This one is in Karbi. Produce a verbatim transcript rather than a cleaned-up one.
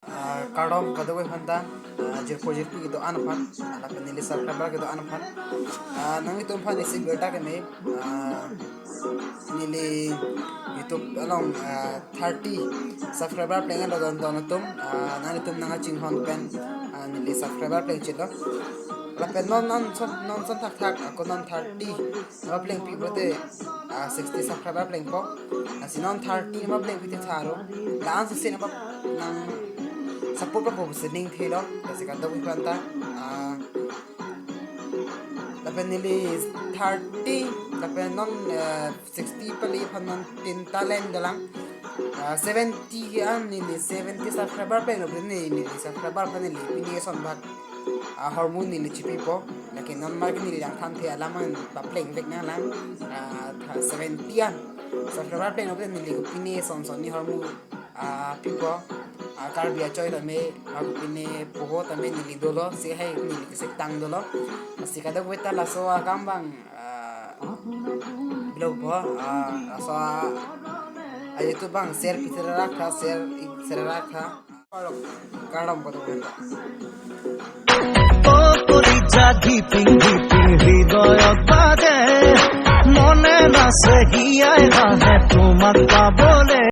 Ah, kardom kadokave aphanta, ah, jirpo jirpi kedo-an aphan, ah, lapen neli subscriber kedo-an aphan. Ah, nanglitum aphan isi birta keme, ah, neli YouTube along, ah, thirty subscriber plenglo don don atum, ah, nanglitum nangkachinghon pen, ah, neli subscriber plengchelo. Lapen non non son non son thakthak ako non thirty nangpaplengpi pulote, ah, sixty subscriber plengpo. Lasi non thirty nangpaplengpi te tharo. La-an sisi nangpa nang support papo pusi ning thilo. Lasi kadokave aphanta, ah, lapen neli thirty, lapen non, eh, sixty pali aphan non tin talent dolang. Ah, seventy an neli seventy subscriber plenglo pen neli subscriber aphan neli pine eson bak, ah, hormu neli chipipo. Lake non mar ke neli langthan the alam an paplengvek nanglang. Ah, tha seventy an subscriber plenglo pen neli pine eson son ni hormu, ah, pipo. Ah, Karbi achoi tame, ah, pine poho tame neli dolo, si hai neli kesektang dolo. Si kadokave ta laso akam abang, ah, blow po, ah, laso a, a YouTube abang share pi serarak tha, share i serarak tha. Kardom, kardom kadokave aphanta. O kori ja dhiping dhiping hridoyot baje, mone nase hiya